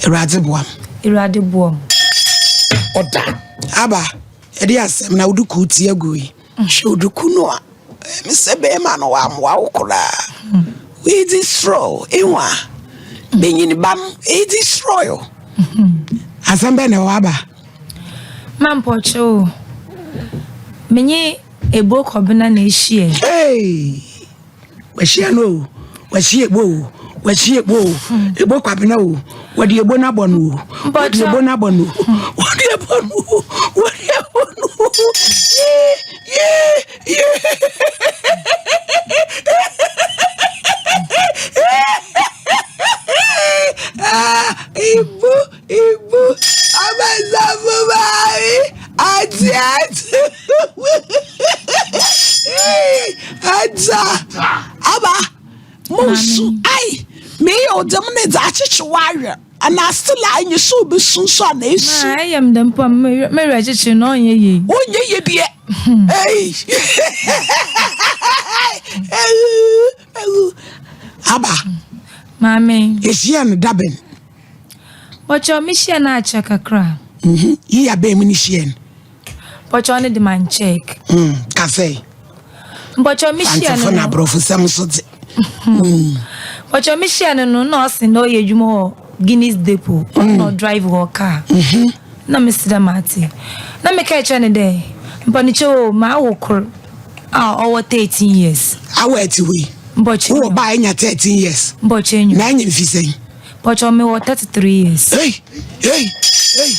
Awurade boa m. Awurade boa m. Ɔda. Aba, ɛde asɛm na wode kuu ti agu yi. Hwɛ oduku no a, ɛmi sɛ bɛrima no wammoa wo koraa. Weedi soro, ewa. Benyin ba no, edi soro yo. Asɛm bɛn na ɛwɔ aba? Mampɔkyɛ o. Menye Ebo Kɔbena na ehyia. Hey! Wahyia no o, wahyia Ebo o, wahyia Ebo o, Ebo Kwabena o, wɔde Ebo no abɔ no o, wɔde Ebo no abɔ no o, wɔde Ebo no o, wɔde Ebo no o, yee, yee, yee. Ah, Ebo, Ebo, abasafo maame, ate ate. Adza, aba, monsu, ai, meyɛ ɔdɛm ne dza akyekye w'awerɛ, anaa still a enye so obesu nso a na esu. Ma ɛyɛ m dɛm mpo a me werɛ kyekye no ɔnyɛ yie. Ɔnyɛ yie deɛ. Ei. Aba. Maame. Ehyia no dabɛn. Bɔkyɛ mehyia no akyɛ kakra. Mhm. Yi abɛn mu ne hyia no. Bɔkyɛ ɔno de man check. Mm, kasɛe. Bɔkyɛ mehyia no. Fantefo na aborɔfo sɛm so dze. Bɔkyɛ mehyia no no na ɔse na ɔyɛ adwuma wɔ Guinness Depot. Ɔno na ɔdrive hɔ car. Mhm. Na mesi dɛ mate. Na meka kyerɛ no dɛ mpanikyɛ o mawo kor a ɔwɔ 13 years. Awɔ ɛte hɔ yi. Mbɔkyɛ. Wowɔ ba a anya 13 years. Mbɔkyɛ nyo. Na anya mfi sɛn? Pɔkyɛ me wɔ 33 years. Hey, hey, hey.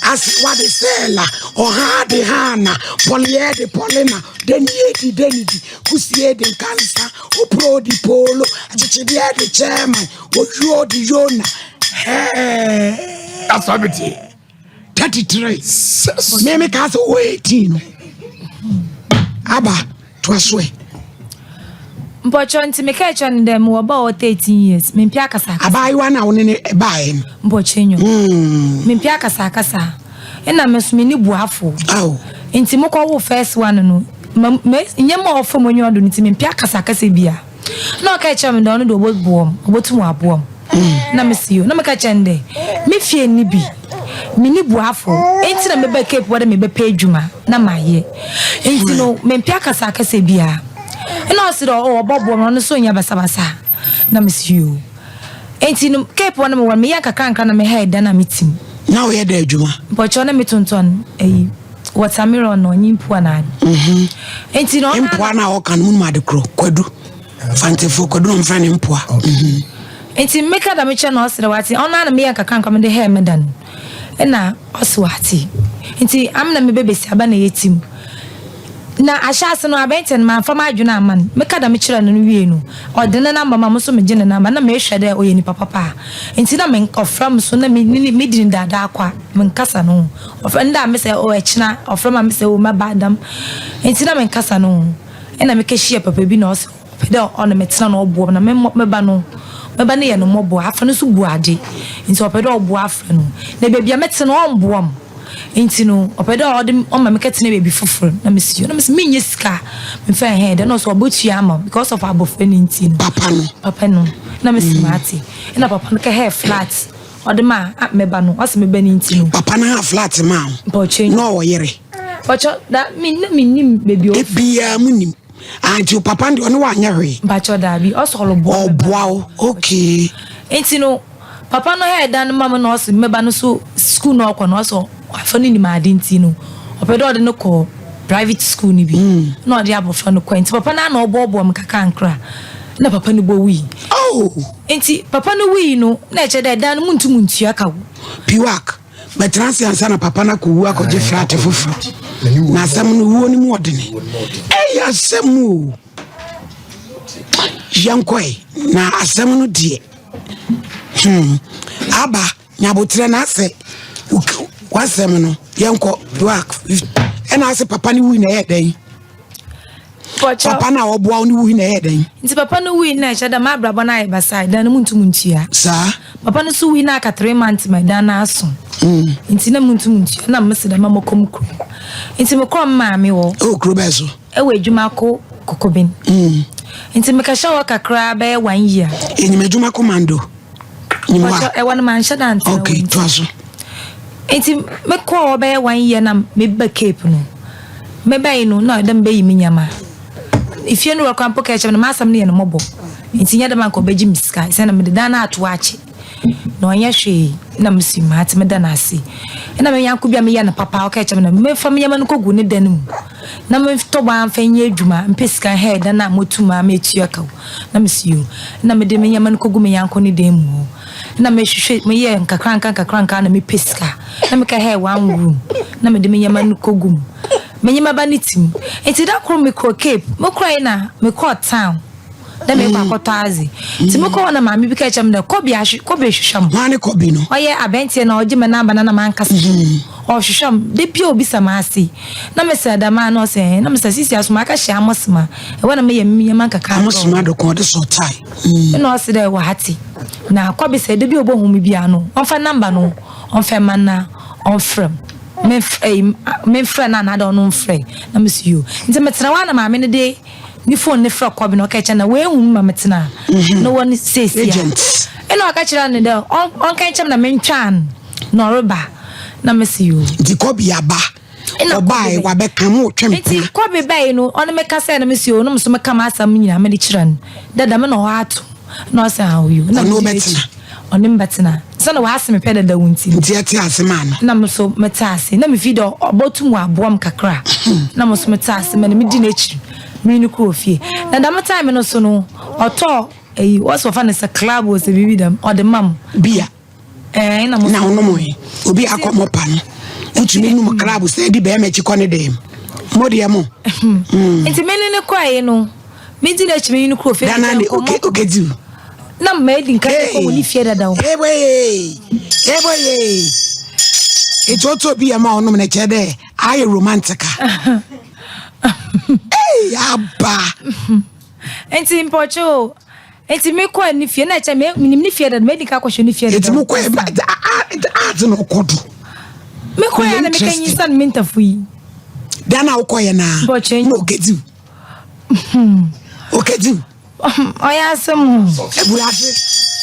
Ase wade sɛla, ɔha de hana, pɔliɛ de pɔlina, denie di denidi, kusie de nkansa, opro di polo, akyekyedeɛ de chairman, oyuo de yona. Hey. That's what it is. 33. Me me ka sɛ wɔ 18 no. Aba, toa so ɛ. Mpɔkyɛ nti meka kyerɛ no dɛ mewɔ ba ɔwɔ 13 years mempɛ akasakasa. Abaayewa no a wo ne no baeɛ no. Mpɔkyɛ nyo. Hmm. Mempɛ akasakasa. Ɛna me nso menni boafo. Aw. Nti mokɔwo first one no, ma ma nneɛma a ɔfa mu enyiwa do no nti mempɛ akasakasa bia. Na ɔka kyerɛ me dɛ ɔno de ɔbɔboa m, ɔbɔtum ɔaboa m. Na mese yo. Na meka kyerɛ no dɛ me fie nni bi, menni boafo, ntsi na mebaa Cape hɔ dɛ mebɛpɛ edwuma na mayɛ. Ntsi no memmpɛ akasakasa biara. Nna ɔse dɛ ɔwɔ ɔbɔboa me, ɔno so nnyɛ basabasa. Na mese yo. Ntsi no Cape hɔ no mowɔ no meyɛɛ nkakrankra na mehɛɛ dan a metse mu. Na woyɛ dɛn edwuma? Mpɔkyɛw na metontɔn ayi, watermelon no nye mpuwa na ade. Ntsi no ɔno Mpoa no a ɔka no, munim ade korɔ? Kwadu. Fantefoɔ, kwadu na wɔfrɛ no mpoa. Nti meka dɛm kyerɛ no ɔse dɛ ɔatse, ɔno ara na meyɛɛ nkakrankra mede hɛɛ me dan nna ɔse ɔatse. Ntsi ame na mebɛ basiaba na yɛtse mu. Na ahyɛase no aberantsɛ no mammfa m'adwen amma no, meka dɛm kyerɛɛ no no wiei no ɔdze ne number maa mo so megye ne number, nna mehwɛ dɛ ɔyɛ nyimpa papa a ntsi na me ɔfrɛ me so na me ne no medi no daadaa kwa, mennkasa no ho. Ɔfrɛ ndɛ a mese oh ɛkyena, ɔfrɛ me a mese oh mɛba dɛm ntsi na mennkasa no ho. Nna mekɛhyia papa bi na ɔse ɔpɛ dɛ ɔne me tsena na ɔboa me na me me ba no me ba no yɛ no mbɔbɔ, afra no so bu adze ntsi ɔpɛ dɛ ɔboa afra no na beebi a metse no ɔmmboa m' ntsi no ɔpɛ dɛ ɔde ɔma mekɛtsena beebi fofor na mese yo na mese mennya sika mfa nhɛn dɛm na ɔse ɔbotua ama m' because of abofra no ntsi no Papa no. papa no na mese matse nna papa no kɛhɛɛ flat ɔde maa me ba no ɔse me ba no ntsi no. Papa no haa flat maa wo Mpɔkyɛ na ɔwɔ yere. Mpakyɛ da me na me nim baabi ɔfi. Ebiaa mu nim. Ah nti wo papa no deɛ ɔne wo anyɛ hwee. Mpakyɛ daabi ɔsɛ ɔlɔboa me ba. Ɔboa wo okay. Nti no papa no hɛɛ dan no ma me na ɔse me ba no so school na ɔkɔ no ɔse wafa no nim ade nti no ɔpɛ dɛ ɔde no kɔ private school no bi na ɔde abɔfra no kɔɛ nti papa no ara na ɔboaboa me kakrankra na papa no bɔ wui. Oh! Nti papa no wui no na ɛkyerɛ dɛ dan no muntum ntua ka o. Piwak. Bɛtena ase ansa na papa no akɔwu akɔgye flat foforɔ. Na asɛm no wuo no mu ɔdene. Ɛyɛ asɛm o. Yɛnkɔe na asɛm no deɛ. Hmm. Aba nyabotrɛ na asɛ wasɛm no yɛnkɔ ɛna ase papa no wui na ɛyɛ dɛn? Papa no a ɔboa wo no wui na ɛyɛ dɛn? Nti papa no wui na ɛkyɛ dɛ m'abrabɔ no ayɛ basaa, dan no muntum ntua. Saa. Papa no so wui na aka 3 months ma dan no aso. Nti na muntum ntua na mese dɛ ma mɔkɔ mu kurom. Nti mekɔɔ me maame hɔ. Ɛwɔ kuro bɛɛ so? Ɛwɔ Adwumako Kokoben. Nti mekɛhyɛ hɔ kakra bɛyɛ one year. Enyim Adwumako Mando. Nyim hɔ a. Ɛwɔ no manhyɛ da ntena Okay, toa so. Nti mekɔɔ hɔ bɛyɛ one year na meba Cape no. Mebae no na ɔdɛ mebɛyi me nyama. Efie no wura koraa mpo kaa kyerɛ me na m'asɛm no yɛ no mmɔbɔ. Nti nyɛ dɛm anka ɔbɛgye me sika. Sɛ na mede dan no ato akye. Na ɔnyɛ hwee. Na mesi mate meda no ase. Ɛna me yanko bi a meyɛ no papa ɔka kyerɛ me na memfa me nneɛma no kɔgu ne dan mu. Na mentɔ bɔ amfa nyɛ adwuma mpɛ sika hɛɛ dan a motum a metua ka o. Na mesi yo. Na mede me nneɛma no kɔgu me yanko ne dan mu hɔ. Na mehwehwɛ meyɛ nkakranka nkakranka na mepɛ sika. Na meka hɛɛ one room. Na mede me nneɛma no kɔgu mu. Me nneɛma ba ne tim. Nti da koro mekɔɔ Cape. Mekɔe na mekɔɔ town. Dɛ mekɔ akɔtɔ adze. Ntsi mokɔr hɔ na maame bi kaa kyerɛ me dɛ, Kɔ bi ahwe kɔ bi ehwehwɛ mo. Hwan ne kɔ bi no? Ɔyɛ aberantsɛ na ɔgye me number na na mankasa so. Ɔhwehwɛ me. Da biara obisa me ase. Na mese dɛm a na ɔse ɛɛn. Na mese sisi aso makɛhyɛ Amosema. Ɛhɔ na meyɛ me ndzɛmba nkakra Amosema do ko ɔde sɔ tae. Nna ɔse dɛ ɔatse. Na kɔ bi sɛ da bi a obohu me biara no ɔmfa number no ɔmfa mma no na ɔmfrɛ me. Memfrɛ memfrɛ no anaadɛ ɔno mfrɛ. Na mese yoo. Ntsi metsena hɔ a na maame no de. Ne phone ne frɛ kɔbi na ɔka kyerɛ na woehu me ma metsena no wɔ ne seesia ɛna ɔka kyerɛ no dɛ ɔnka nkyɛm na mentwaa no na ɔreba na mese yoo. Nti kɔbi aba ɔbae wabɛka mo twɛ mpena. Nti kɔbi bae no ɔne me kasae na mese yoo na meso meka m'asɛm nyinaa mede kyerɛ no dɛ dɛm na ɔwɔ ato na ɔse ah yoo na Ɔne wo bɛtena. Ɔne me bɛtena. Sɛ na ɔase me pɛ dadaw ntsi. Ntsi ɛtse ase maa no. Na mo so metse ase. Na mifi dɛ ɔbɔtum ɔaboa me kakra. Na mo so metse ase ma no medi n'ekyir. Menye no kɔɔ fie. Na dɛm time no so no, ɔtɔɔ eyi, wɔse wɔfa no sɛ club o sɛ biribi dɛm, ɔde ma me. Beer. Ɛɛ, na mo so. Na ɔnomee. Obi akɔ mo pa no, wotumi nom club sɛ di bɛrima akyi kɔ ne dɛm. Mo deɛ mo. Ntsi me ne no kɔe no. Medzi n'ekyir menye no kɔɔ fie. Dana ne oke okedzi. Na madi nka kɔ wɔ ne fie dada o. Eboye eboye. Eti otu obi yɛ ma ɔnom na kyerɛ dɛ ayɛ romantic a. Hey aba. Nti mpɔkye o. Nti mekɔ ne fie na kyɛ me menim ne fie dada madi nka akɔhwɛ ne fie dada. Nti mokɔ ɛ art na ɔkɔ do. Mekɔ yɛ na meka nyinsa no me ntafo yi. Dana wokɔ yɛ na. Mpɔkye. Na okedzi. Okedi. Ɔyɛ asɛm o. Ewurade,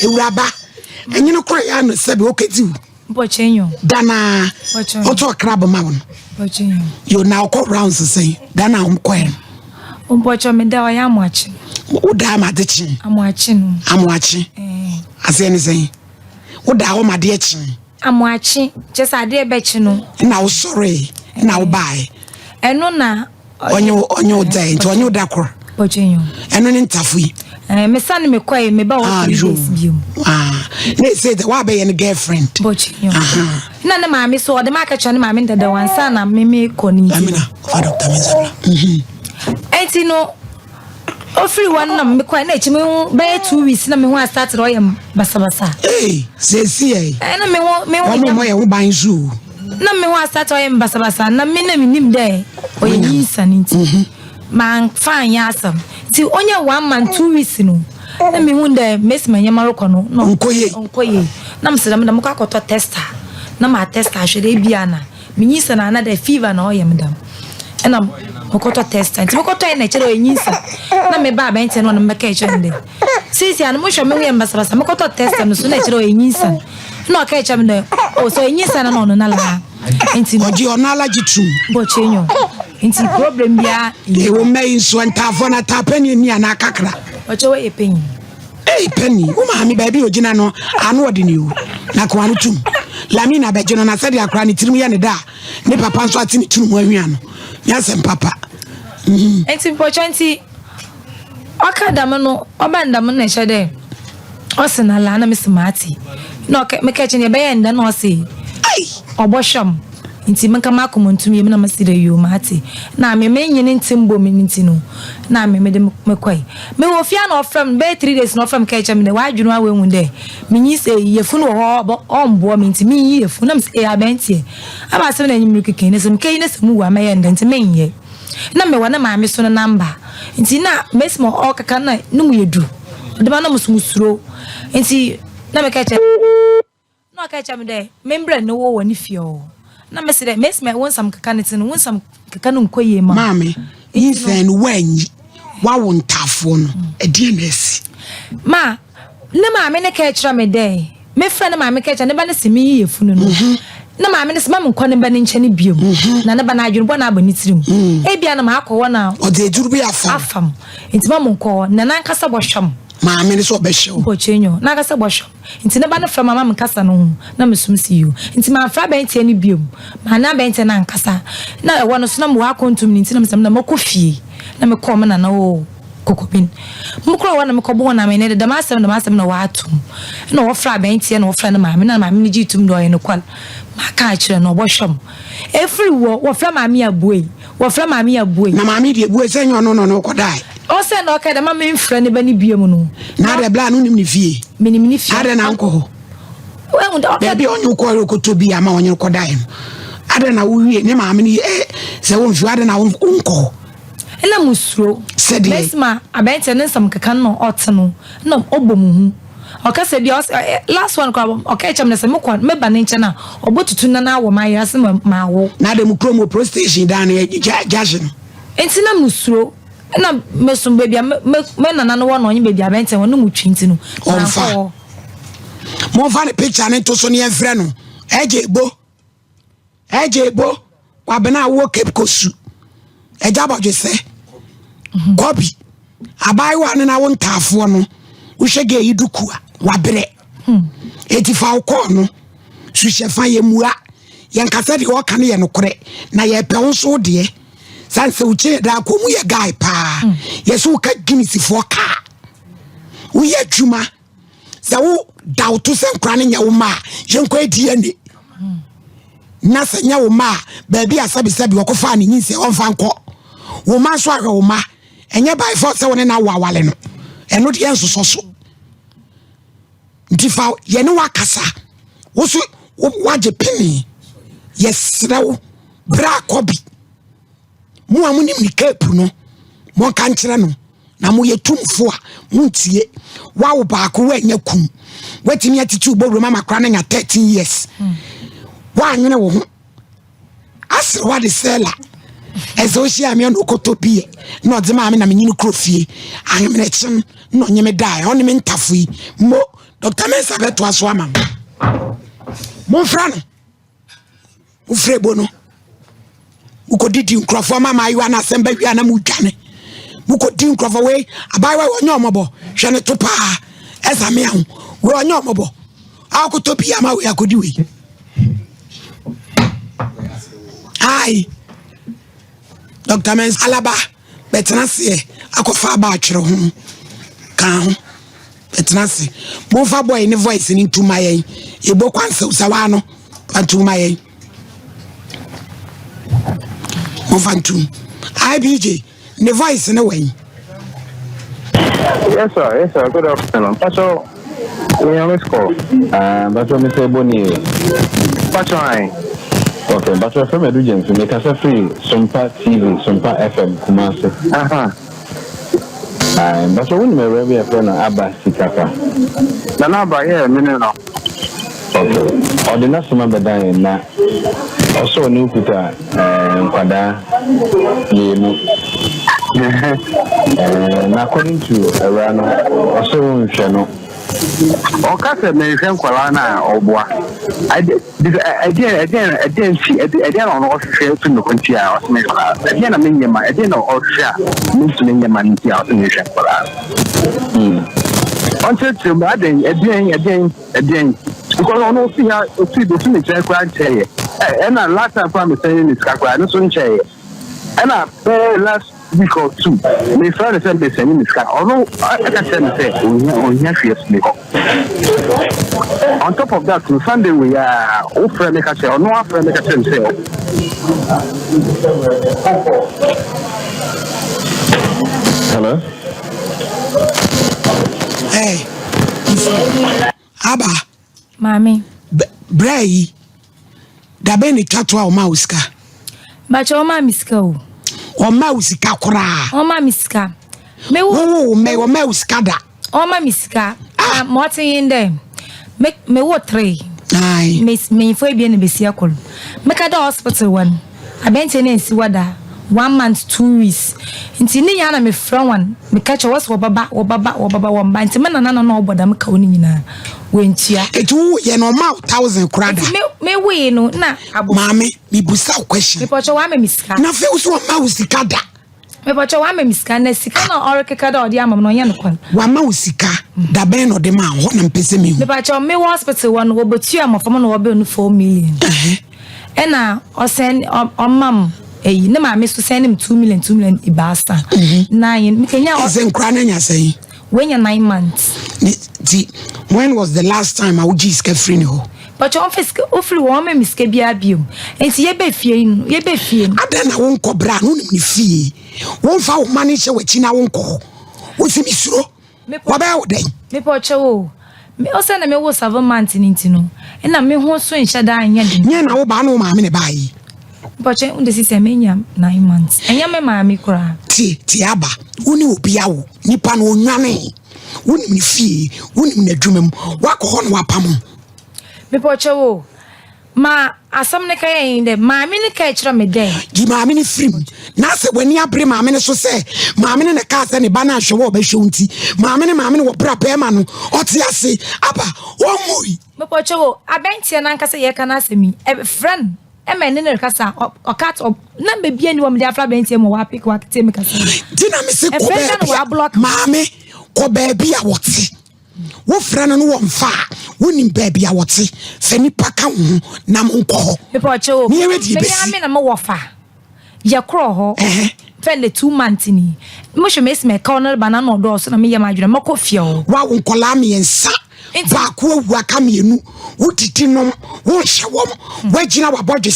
ewuraba, enye no kora ya no sɛbe okedi o. Mpɔkyɛ Dana, ɔtɔ krab ma wo no. Mpɔkyɛ Yo na ɔkɔ rounds sɛn. Dana ɔmkɔ yɛ no. Mpɔkyɛ me da ɔyɛ amoakye. Wo da ama ade kye. Amoakye no. Amoakye. Eh. Aseɛ ne sɛn. Wo da hɔ ma adeɛ kye. Amoakye, kyɛ sɛ adeɛ bɛkye no. Na wo sɔre, na wo bae. Ɛno na ɔnye wo ɔnye wo da nti ɔnye wo da kor ɛno ne ntafo yi. Eh, me san me kɔe me ba wɔ ah, 3 days bio. Ah, na ese de wa bɛyɛ ne girlfriend. Bɔkye Na ne maame so ɔde ma akɛkyɛ ne maame dada wansa na me me kɔ ne nti. Amina, fa doctor me nsabla. Mhm. Enti no ofiri hɔ no na mekɔe na akyi me ho bɛyɛ 2 weeks na me ho asate ɔyɛ basabasa. Ee, sɛsi ɛ. Ɛna me ho me ho. Wɔn mo yɛ ho ban so. Na me ho asate ɔyɛ me basabasa na me na menim dɛ ɔyɛ nyinsɛn nti mhm. mamfa anyɛ asɛm nti ɔnyɛ one month 2 weeks no na mehu dɛ mesi ma nneɛma rekɔ no na ɔnkɔ yie na mesɛ dɛm dɛ mokɔ akɔtɔ tester na ma tester ahwɛ dɛ ebia na me nyinsɛn ana dɛ fever na ɔyɛ me dɛm ɛna mokɔtɔ tester nti mokɔtɔ yɛ na ɛkyerɛ dɛ ɔyɛ nyinsɛn na meba abɛnten no ɔno mebɛka ɛkyerɛ no dɛ seesia no mohwɛ me ho yɛ mbasabasa mekɔtɔ tester no so na ɛkyerɛ ɔyɛ nyinsɛn na ɔka kyerɛ me dɛ o sɛ ɔyɛ nyinsɛn na ɔno nala nti no ɔgye ɔno ala gye tum bɔkyɛ nyo nti problem biara ɛwɔ mma yi nso ntaafoɔ na taa panyin ni anaa kakra ɔkyɛ wɔyɛ panyin ei panyin wo maame baabi ogyina no ano ɔde ne o na koa no tum lamina bɛgye no na sɛdeɛ akora ne tirim yɛ ne da a ne papa nso ate ne tirim ho ahwia no nyɛ asɛm papa mhm. nti mpɔkyɛ nti Ɔka dɛm no, ɔba no dɛm no na ɛkyerɛ dɛ ɔse na la na mese matse. Na ɔka meka kyerɛ no yɛbɛyɛ ndɛ na ɔse ɔbɔhwɛ m ntsi menka m'akoma ntum yɛ mu na mese dɛ yoo matse. Na me menye no nntse mbɔ mu ntsi no na me mede mekɔe. Mewɔ fie a na ɔfrɛ me bɛyɛ 3 days na ɔfrɛ me kaa kyerɛ me dɛ ɔadwen ho a oehu dɛ menye sɛ yafun wɔ hɔ a ɔbɔ ɔmmboa me ntsi minnyi yafun na mese ee abɛntseɛ aba asɛm na enye me rekeka yi na sɛ mekɛyi na sɛ muwu a mɛyɛ ndɛ ntsi mennyɛ. Nna mewɔ ne maame so no number ntsi na mesi ma ɔrekeka no na no mu yɛ dur ɔde ma na mo so musuro ntsi na meka kyerɛ na ɔka kyerɛ me dɛ membrɛ ne wo wɔ ne fie hɔ na mesi dɛ mesi ma wo nsɛm keka no tse no wo nsɛm keka no nkɔ yie ma Maame, nyinsɛn no woanyi, woawo ntaafoɔ no, ɛdeɛn na asi? Ma ne maame no kaa kyerɛ me dɛ. Mefrɛ ne maame ka kyerɛ ne ba no se menyi yafunu no. Na maame no se ma menkɔ ne ba no nkyɛn bio. Na ne ba no adwene bɔne abɔ ne tirim. Ebia na makɔ hɔ na. Ɔde aduru bi afam. Afam. Nti ma monkɔ hɔ. Na n'ankasa bɔhwɛ m. Maame no sɛ ɔbɛhwɛ wo. Mpɔkyɛ nyo. N'ankasa bɔhwɛ m. Nti ne ba no frɛ me ama menkasa no ho. Na mesum se yoo. Nti mamfrɛ abɛnteɛ no bio. Manne abɛnteɛ no ankasa. Na ɛhɔ no so na mewɔ akɔntom no nti na mesɛ na mɛkɔ fie. Na mekɔɔ me nana hɔ. Kokobin. Mokɔr hɔ na mokɔbɔɔ hɔn amandzɛɛ dɛ dɛm asɛm dɛm asɛm na ɔato mu. Nna wɔfrɛ aberantsɛ na wɔfrɛ no maame na maame no gyee to mu dɛ ɔyɛ nokwar. Makã akyerɛ no, ɔbɔhwɛ mo. Efir hɔ, wɔfrɛ maame yi abuei, wɔfrɛ maame yi abuei. Na maame yi deɛ buei sɛ nnyɛ ɔno na ɔne wo kɔdae. Ɔsɛ na ɔkae dɛ mma memmfrɛ ne ba no bio no. Na adɛn, bla no wonim ne fie? Minyim ne fie. Adɛn na ankɔ hɔ? Woehu dɛ ɔka. Baabi a ɔnye wo kɔe rekɔtɔ bi ama ɔnye no kɔdae no, adɛn na wowie ne maame no yi ɛ sɛ womfi hɔ, adɛn na wonkɔ hɔ? Nna musuro. Sɛdeɛ. Mesi ma aberantsɛ ne nsɛm keka no na ɔtse no, nna ɔbɔ mo hu. Ɔkasa bi a ɔse ɛ last one koraa ɔkaa kyerɛ me dɛ sɛ mokɔ meba ne nkyɛn a ɔbɔtutu nan awɔ m'ayerɛ ase ma mawo. Na dɛ mo kurom wɔ police station dan no yɛ gya gyahye no. Ntsi na musuro. Nna meso beebi a me me me nana no wɔ na ɔnye beebi a aberantsɛ wɔ no mu twe ntsi no mankɔ Ɔmfa. hɔ. Momfa ne picture no nto so na yɛmfrɛ no. Ɛgye bo. Ɛgye bo kwabena a wowɔ Cape Coast su ɛgya bɔdwesɛ kɔbi abaayewa no na wo ntaafoɔ no wohwɛ gɛ yi duku a wabrɛ eti fa wo kɔɔ no suhyɛ fa yɛ mua yɛn kasa deɛ ɔka no yɛ nokorɛ na yɛpɛ wo nso deɛ sane sɛ wokyi daa kɔ mu yɛ guy paa yɛsɛ woka Guinnessfoɔ kaa woyɛ adwuma sɛ wo da wo to sɛ nkora no nyɛ wo ma a yɛnkɔ DNA na sɛ nyɛ wo ma a baabi a sɛbisɛbi ɔkɔfaa ne nyinsɛ ɔmfa nkɔ wo ma nso ahwɛ wo ma ɛnyɛ by force sɛ wo ne no awo awale no ɛno deɛ nsosɔ so nti fa yɛne wakasa wo so wagye pene yɛserɛ wo berɛ akɔ bi Mo a monim ne cape no, monka nkyerɛ no. Na moyɛ tumfo a, montie. Wawo baako, woanya kum. Woatumi atete wo bɔwuram ama koraa no anya 13 years. Woanwene wo ho. Asere wade sɛla. Ɛsɛ wohyia me ɔna ɔkɔtɔ beer na ɔdze maa me na menye no kuro fie. Ahemenekye no na ɔnye me dae. Ɔne me ntafo yi. Mo, Dr. Mensah bɛtoa so ama mo. Momfra no. Wofiri ebo no, mokɔdidi nkurɔfoɔ ma mmaayewa no asɛm ba wie a na modwane. Mokɔdi nkurɔfoɔ wei abaayewa wei ɔnyɛ ɔmɔbɔ hwɛ ne to paa ɛsa mea ho wei ɔnyɛ ɔmɔbɔ akɔtɔ bi ama wei akɔdi wei. Ai Dr. Mens Alaba bɛtena aseɛ akɔfa aba atwerɛ ho ka ho. Bɛtena ase. Momfa boy ne voice no ntu ma yɛn. Ebo kwansew sɛ waa no fa ntu ma yɛn. Momfa ntu. IBJ ne voice ne wɛn. Yes sir, yes sir. Good afternoon. Pacho, me am call. Ah, Pacho Mr. Ebony. Pacho I. Okay, Pacho FM Edu James. Me kasa free Sumpa TV, Sumpa FM Kumasi. Aha. Ae, mpakyɛ wonim awuraa bi a yɛfrɛ no Aba Sikapa? Nana Aba, yeah, me ne no. Ok, ɔde n'asɛm abɛdan yɛn na ɔsɛ ɔne wo kuta eh, nkwadaa mmienu. Eh, na according to awuraa no, ɔsɛ wonhwɛ no. Ɔka sɛ menhwɛ nkwadaa no a, ɔboa. Ɛdeɛn ɛdeɛn ɛdeɛn nti ɛdeɛn na ɔno ɔhwehwɛ afiri me hɔ nti a ɔse menhwɛ nkwadaa no? Ɛdeɛn na menyɛ ma ɛdeɛn na ɔhwehwɛ a mentumi nyɛ ma no nti a ɔse menhwɛ nkwadaa no? Ɔnkyerɛkyerɛ mu adɛn ɛdeɛn ɛdeɛn ɛdeɛn because ɔno ofi ha ofi ofi me nkyɛn koraa nkyɛeɛ ɛna last time koraa mesɛn ne sika koraa ɛno nso nkyɛeɛ ɛna bɛyɛ last week or two mefrɛ no sɛ mesɛne ne sika ɔno ɛka kyerɛ me sɛ ohia ohia hwee afiri me hɔ on top of that no Sunday wei a wofrɛ me ka kyerɛ ɔno afrɛ me ka kyerɛ me sɛ Hello? Hey, Aba. Maame. Brɛ yi, dabɛn na etwa to a ɔmaa wo sika? Bakyɛ ɔmaa me sika o. Ɔmaa wo sika koraa? Ɔmaa me sika. Me wo. Wo wo mɛ ɔmaa wo sika da. Ɔma me sika. Ah. Ma ɔte yin dɛ. Me me wo tre. Aye. Me menyifo ebien na besia kor. Meka dɛ hospital wɔ no. Abɛnkyɛ na nsi hɔ da. 1 month 2 weeks. Nti ne nyinaa na mefrɛ wɔn, meka kyerɛ wɔ sɛ wɔbɛba, wɔbɛba, wɔbɛba, wɔmba. Nti me nana na ɔbɔ dam kaw no nyinaa wɔntua. Eti wo yɛ no ɔma wo 1,000 koraa da? Nti me mewee no na abo. Maame, mebusa wo question. Mepɔkyɛ, wama me sika. Na afei wo so ɔma wo sika da? Mepɔkyɛ, wama me sika, na sika na ɔrekeka dɛ ɔde ama me no, ɔnyɛ no kwan. Wama wo sika da bɛn na ɔde ma wo hɔ na mpɛ sɛ mehu? Mepɔkyɛ, me wɔ hospital wɔ no, wɔbɛtua mmɔframma na wɔbɛn no 4 million, ɛna ɔsɛn ɔmam eyi ne maame so sɛn ne m 2 million, 2 million 3 nine mekenya. Ɛsɛ nkora no anya sɛn? Wenya 9 months. Nti when was the last time a wogyee sika firi ne hɔ? Pɔkyɛ, ɔmfa sika ofiri wɔn ma mi sika biara biom. Nti yɛbɛ fie yi no, yɛbɛ fie no. Adɛn na wonkɔ berɛ a na wonim ne fie? Womfa wo ma no nhyɛ w'akyi na wonkɔ hɔ, wosi mesuro wɔbɛyɛ wo dɛn? Mepɔkyɛ o, ɔsɛ na mewo 7 months ne nti no, ɛna me ho so nhyɛ da nyɛ den. Nyɛ na wo baa ne wo maame ne baa yi? Mepɔkyɛ, wode sisi a menya 9 months, ɛnyɛ me maame koraa. Tie, tie, aba wo ne obi awo nipa no onwane, wonim ne fie, wonim n'adwuma mu, woakɔ hɔ na wapam ho. Mepɔkyɛ o, ma asɛm no ka yɛ dɛ maame no ka kyerɛ me dɛ. Gyi maame no firim na sɛ w'ani abere maame no so sɛ maame no na kaa sɛ ne ba no ahwɛ wɔ ɔbɛhwɛ wo, nti maame no wɔ bra bɛrima no ɔte ase aba ɔmmui. Mepɔkyɛ o, abɛnteɛ no ankasa yɛka no asɛm yi, ɛfrɛ no ɛma ɛne ne rekasa, ɔka number bia ni wɔ mede afra abɛnteɛ mu wapik wakete me kasa. Nti na mese kɔ Ɛfrɛ no baabi a wɔablock. Maame, kɔ baabi a wɔte. Wofrɛ no no wɔmfa a, wonim baabi a wɔte, fɛ nipa ka wo ho na monkɔ hɔ. Mepɔkyɛ o. Ne yɛrɛ deɛ menya bɛsi. me na mewɔ fa yɛkorɔ hɔ fɛ ne 2 months ni mohwɛ mesi mɛka no ba na na ɔdɔɔso na meyɛ m'adwene mɛkɔ fie hɔ. Woawo nkɔlaa 3, baako awu, aka 2, wodidi nom, wonhyɛ wɔm, woagyina wabɔdwe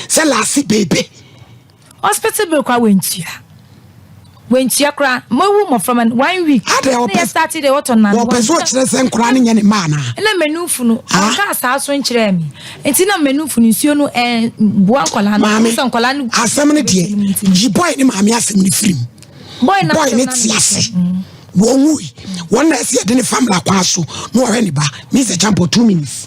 sɛ laase beebe. Hospital bill koraa wɔntua, wɔntua koraa. Mawu mmɔframma no one week Adɛn, na yɛ start de wɔtɔ nan. Wɔpɛ sɛ ɔkyerɛ sɛ nkoraa no nyɛ ne mma anaa? Ɛna mmanufo no Ah. ɔka saa so nkyerɛ me, nti na mmanufo no nsuo no boa nkɔlaa no. Maame, sɛ nkɔlaa no asɛm no deɛ, yi boy ne maame asɛm no firi mu. Boy na boy asɛm ne na te meka. ase, wɔn wui, wɔn na ɛsɛ yɛde ne family akwan so na ɔhwɛ ne ba. Mr Champo, 2 minutes.